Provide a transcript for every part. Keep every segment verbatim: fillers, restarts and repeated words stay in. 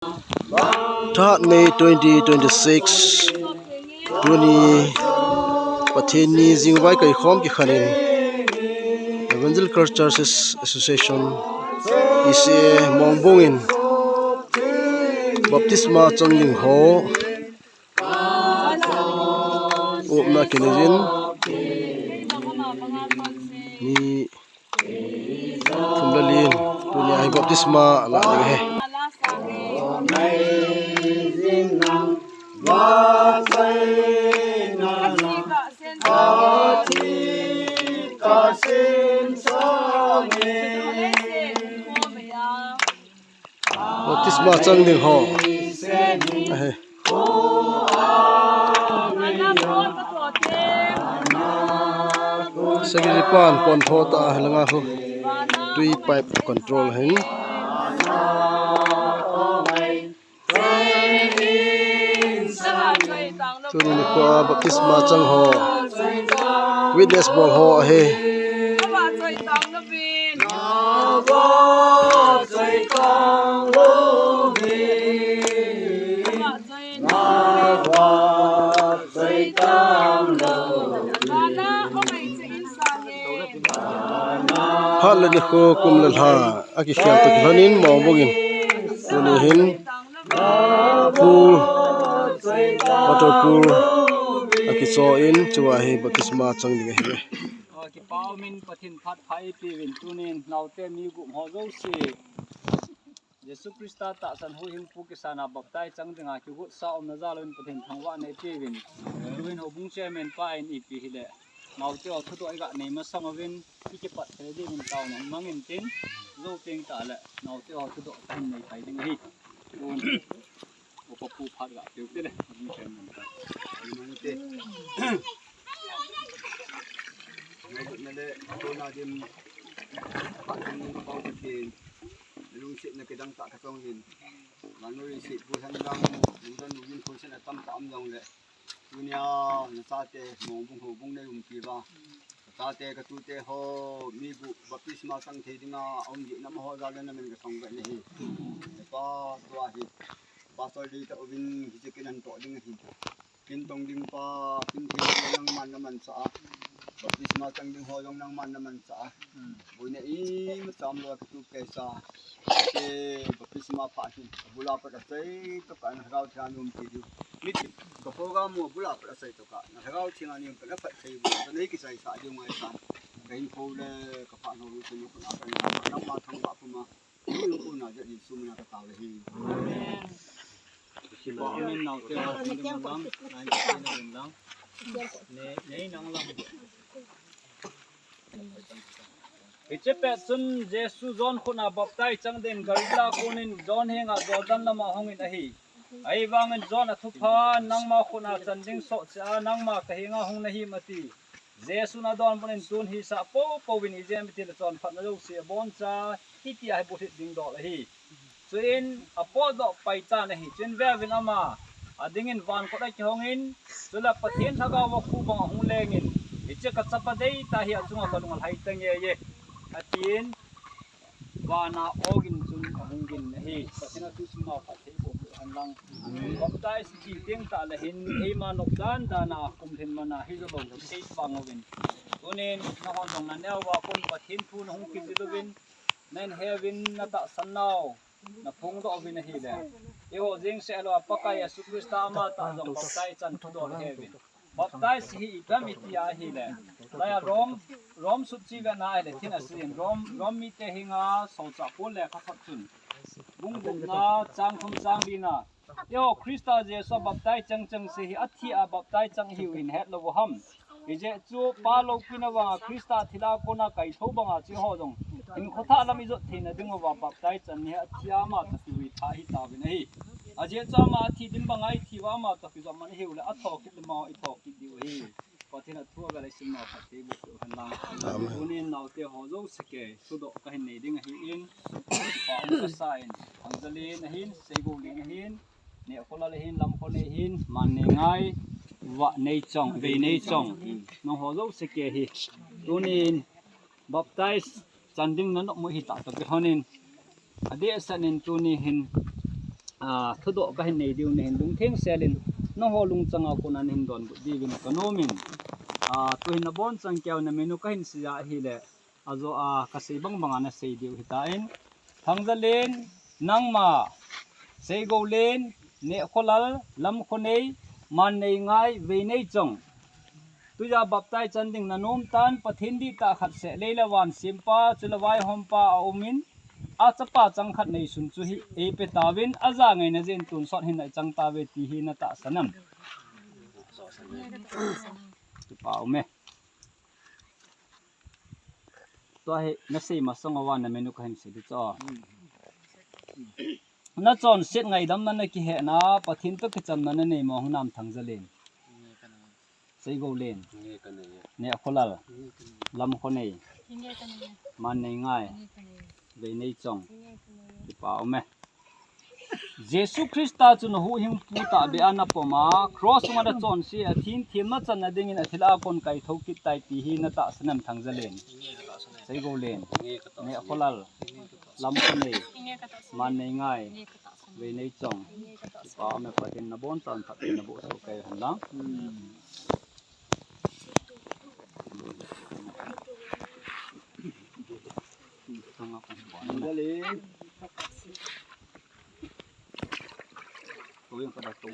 Third May twenty twenty-six, tuni Pathen ni jingvai kaikhom kikhen in Evangelical Churches Association, E C A Mongbung in baptisma chang ding ho umna kinei jin, ni thum le li in tunia hi baptisma la ding ahi. Baptisma chang ding ho. Ahi. Secretary pan pon tho ta a langa khu. Tui pipe control hin. Tuni nikho a baptisma chang ho, witness bol ho ahi. Phat le nikho kum le lha akikhen toh kilhon in Mongbung in tuni hin pool, water pool akicho in, chua hi baptisma chang ding ahi. Kipa umin Pathen phat pha eipeuvin tunin naote mi gup ho jouse Jesu Christa tahsan huhhingpu kisan a baptize chang dinga kigotsa umna jal uvin Pathen thangvahna eipeuvin. Tuhin houbung chairman pa in ipi hile naote ho thudoh iga nei masang uvin, ikipat thei diuvin taona mangin tin, jou teng tah le naote ho thudoh kahin nei pai ding ahi. Tun, upa pu phat ga peu te le, houbung chairman pa. Nale, tuna dim, Pathen pau Pathen, lungsetna kidang tah katong in. Vannoi seipu henlang, lungdon lungin khoisen atam tah um jongle. Tunia, nachate, Mongbung houbung nei umpi uva. Kachate, katute ho, mi gup baptisma chang thei dinga, aum jeh in amaho jal in namin kasang uve nahi. Hepa, tua hi. Pastor dei tah uvin, hiche kin ahin toh ding ahi. Kin tong ding pa, kin thei ding nangman namanchah a. Baptisma chang ding ho jong nangman namanchah a. Boina imacha umlou a kitup kaisa. Hiche baptisma phat hin abula pat achai tokah in Lhagao Theng in umpi diu. Mitin ka program u abula pat achai tokah in Lhagao Theng in umpi na phatthei bu kanei kichaisah diu ngaisan. Kahinkho le kaphat ho jouse nakhut a kana, nangma thangvah puma. Nangma lungkham na jeh in Jesu mina katao ahi. Amen. Amen. Naote ho, amen lang, amen lang. Ne, ne nang lang. Hiche pet chun Jesu John khut a baptize chang din Galilee kon in John henga Jordan lama ahung in ahi. Ahivangin John athupha, nangma khut a chan ding soh cheh a, nangma kahenga hung nahim ati. Jesun adonbut in tun hisah poupou in ijeh inem itile chonphatna jouse aboncha hitia hi bulhit ding dol ahi. Chuin apotdoh pai tan ahi. Chuin veuvin ama adingin van kot akihong in, chule Pathen Lhagao a khu bang ahung leng in, hiche kachapa deitah hi achunga kalung alhai tange, atin, vana ogin chun ahung gin ahi. Pathen in athu simlou phatthei boh hen lang. Baptize hi teng tah le hin, eima nopdan dan a kum lhin man a hijou lou, sei pang uvin. Tunin, nahon jong naneo uva kon Pathen thu nahung kijil uvin, nahin heuvin natahsan nau naphongdoh uvin ahile. Eiho jeng seh lou a Pakai Jesu Christa amatah jong baptize chan thudol heuvin. Baptize hi ipi ham iti ahile. Laiya Rom, Rom sut chi vena ahile, thina sin Rom, Rom mite henga solchah Paul lekhathot chun. Bung gupna, chang thum chang lina. Eiho Christa Jesu a baptize chang chang se hi, athi a baptize chang ihiuvin hetlou u ham. Hijeh chun Pa loupina vanga Christa thilha kona kaithou banga chu eiho jong hinkho thah lam ijot theina diuva baptize chan hi athi a ama toh kivuitha ahitauvin ahi. Ajeh chu ama athi ding banga ithi uva ama toh kijopman ihiu le athokit le amaho ithokit diu ahi. Pathen in athu avel a isimna phatthei boh hen lang. Amen. Tunin naote ho jouse kei thudoh kahin nei ding ahin, pa um kasa in, Anjali in ahin, Seigo in ahin, Nehkholal ahin, Lamkhonei ahin, Manneingai, Vahneichong, Veineichong, nangho jouse kei hi. Tunin baptize chan ding nanop mu hitah toh kilhonin, adehset in tuni hin a, thudoh kahin nei diu nahin lungtheng selin, nangho lungchang a kona nahin donbut diuvin kanom in. A, tuhin abonchan keiho namin u kahin seija ahile, ajo a kasei bang banga nasei diu hitan. Thangjalen, Nangma, Seigoulen, Nehkholal, Lamkhonei, Manneingai, Veineichong. Tuja baptize chan ding nanom tan, Pathen dihtah khat seh lei le van sempa, chule vaihompa aumin, achapa changkhat neisun chu hi eipe tauvin, aja ngeina jeh in tonsot hin ichang tauve ti hi natahsan am? Kipa ume. Tua hi nasei masang uva namin u kahin sei ding chu. Nachonset ngaidamna nakihehna, Pathen toh kichamna nanei mong hinam Thangjalen? Seigoulen. Nehkholal. Lamkhonei. Manneingai. Veineichong. Kipa ume. Jesu Christa chu nahuhhingpu tahbeh a napom a, cross sunga nachonse a, athin themna channa dingin athilha kon kaithou kit tai ti hi natahsan am Thangjalen? Seigoulen. Nehkholal. Lamkhonei. Manneingai. Veineichong. Kipa ume, Pathen in abonchan phatthei naboh soh kei hen lang.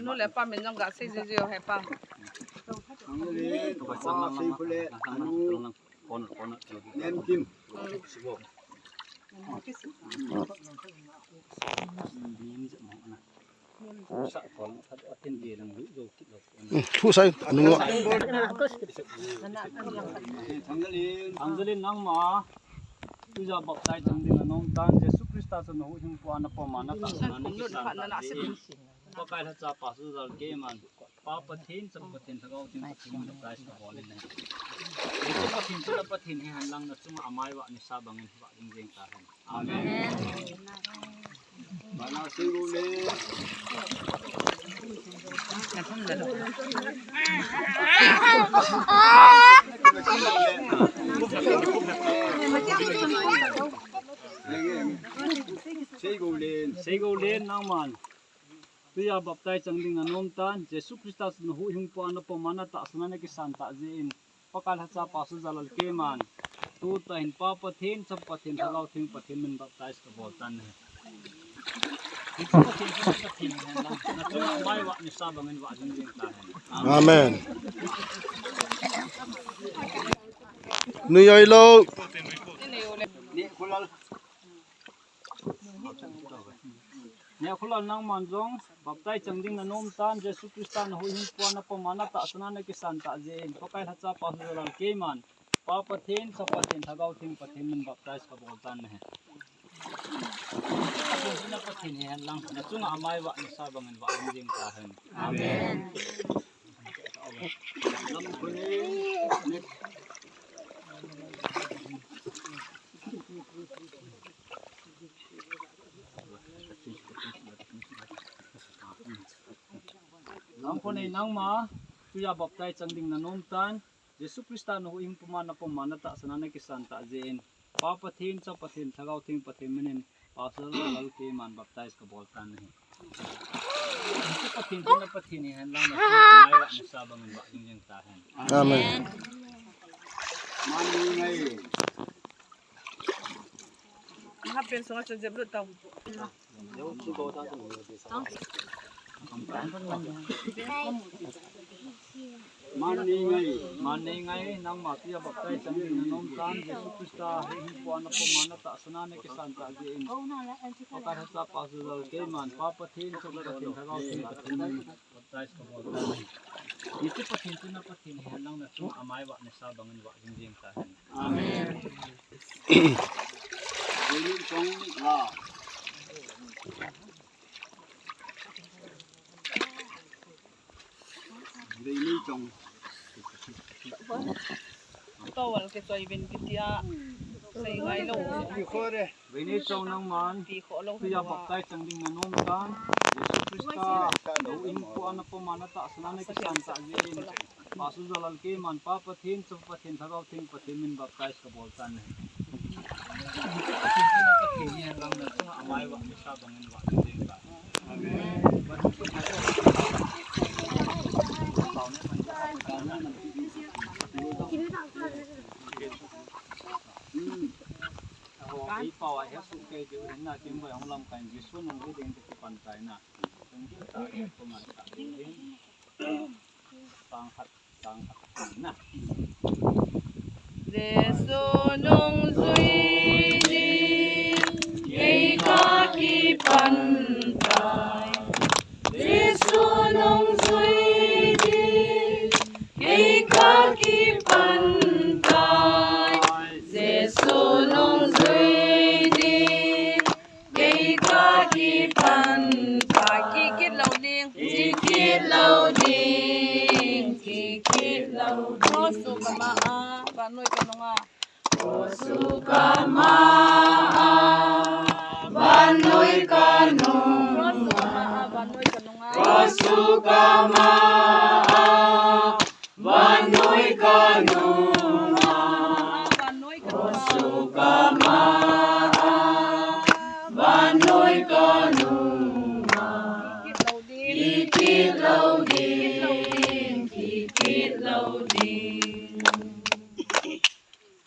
Nu le pa min jong gasei jiji o he pa. Anu. Nemkim. Thu sai anu. Thangjalen, Thangjalen, nangma tuja baptize chan ding nanom tan, Jesu Christa chu nahuhhingpu a napom a natahsan a nakisan tah jeh in, Pakai lhacha Pastor Jalal keiman, Pa Pathen, Chapa Pathen, Lhagao Theng Pathen min baptize kabol in ahi. Hiche Pathen chu na Pathen hihen lang, nachunga amai vah nisa bangin vah jing jeng tahen. Amen. Seigoulen, nangman tuja baptize chan ding nanom tan, Jesu Christa chu nahuhhingpu a napom a natahsan a nakisan tah jeh in, Pakai lhacha Pastor Jalal keiman, tutah hin Pa Pathen, Chapa Pathen, Lhagao Theng Pathen min baptize kabol tan ahi. Hiche Pathen chu Pathen hihen lang, nachunga amai vah nisa bangin vah jing jeng tahen. Amen. Nui oi lo. Nehkholal, nangman jong baptize chan ding nanom tan, Jesu Christa nahuhhingpu a napom a natahsan a nakisan tah jeh in, Pakai lhacha Pastor Jalal keiman, Pa Pathen, Chapa Pathen, Lhagao Theng Pathen min baptize kabol tan ahi. Pathen chu na Pathen hihen lang, nachunga amai vah nisa bangin vah jing jeng tahen. Amen. Lamkhonei, nangma tuja baptize chan ding nanom tan, Jesu Christa nahuhhingpu a napom a natahsan a nakisan tah jeh in, Pa Pathen, Chapa Pathen, Lhagao Theng Pathen minin, Pastor Jalal keiman baptize kabol tan ahi. Hiche Pathen chu na Pathen hihen lang, nachunga amai vah nisa bangin vah jing jeng tahen. Amen. Manneingai. Nga pen sunga chun jep lut tau. Manneingai. Manneingai, nangma tuja baptize chan ding nanom tan, Jesu Christa nahuhhingpu a napom a natahsan a nakisan tah jeh in, Pakai lhacha Pastor Jalal keiman, Pa Pathen, Chapa Pathen, Lhagao Theng Pathen min baptize kabol tan ahi. Hiche Pathen chu na Pathen hihen lang, nachunga amai vah nisa bangin vah jing jeng tahen. Amen. Towel kichoi uvin kitia, sei ngai lou. Veineichong, nangman tuja baptize chan ding nanom tan, Jesu Christa nahuhhingpu a napom a natahsan a nakisan tah jeh in, Pastor Jalal keiman, Pa Pathen, Chapa Pathen, Lhagao Theng Pathen min baptize kabol tan ahi. Pathen hihen lang, nachunga amai vah nisa bangin vah jing jeng tahen. Amen. Pantai na. Tungkil ta, kuman ta, ding, ding. Sang khat, sang khat, na. Jesu nungjui ding, kei kakipan tai. Jesu nungjui ding, kei kakipan tai. Jesu nungjui ding, kei kakipan tai. Kikit lou ding. Kikit lou ding. Kikit lou ding. Khosuh kama a, vannoi kanunga. Khosuh kama a, vannoi kanunga. Khosuh kama a, vannoi kanunga. Khosuh kama a, vannoi kanunga. Vannoi kanunga. Khosuh kama a, vannoi kanunga. Kikit lou ding. Kikit lou ding. Kikit lou ding.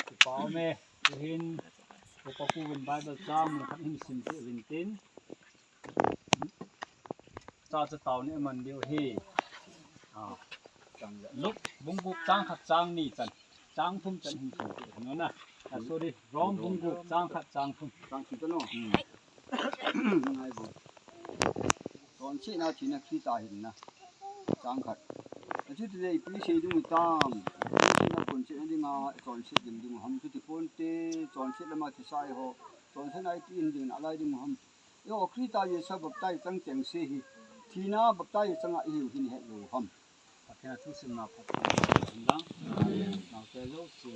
Kipah ume, tuhin, Upa Pu in Bible chang mun khat hin simcheh uvin tin. Cha cha tao ni aman diu ahi. Ah, chang le. Luke bung gup chang khat chang ni chan. Chang thum chan hin simcheh uvin na. Ah, sorry, Rom bung gup chang khat chang thum. Chang thum chan o. Hmm. Ngai bo. Chonsetna thina Christa hinna. Chang khat. Achuti le ipi sei ding u hitam. Chonsetna chonsetna dinga chonset ding ding u ham, chuti ponte, chonset lama thisa eiho. Chonsetna ipi hin ding nalai ding u ham. Eiho Christa Jesu baptize chang chengse hi. Thina baptize changa ihiu hin het lou u ham. Pathen a thusim na phatthei in lang. Naote jouse,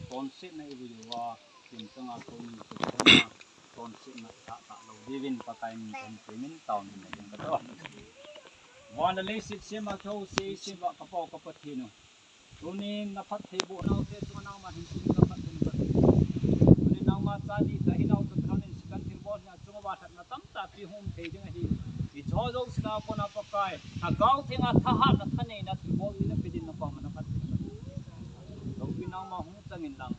chonsetna i vui uva, kin changa konin kin changa, chonsetna i tah tah lou diuvin Pakai min thum thei min taona nei ding kati. Van le leiset sema thou se sema ka Pau ka Pathen u. Tunin na phattheiboh naote chunga nangma hin tunin na phatthei na phatthei. Tunin nangma cha dih tah hi naote thanin sikan thilbol hi achunga va lhatna tamtah pi hung um thei ding ahi. Hiche jouse na kona Pakai, Lhagao Theng a thahatna thaneina thilbol thina pe din na koma na phatthei na phatthei. Loupina ma hung chang in lang.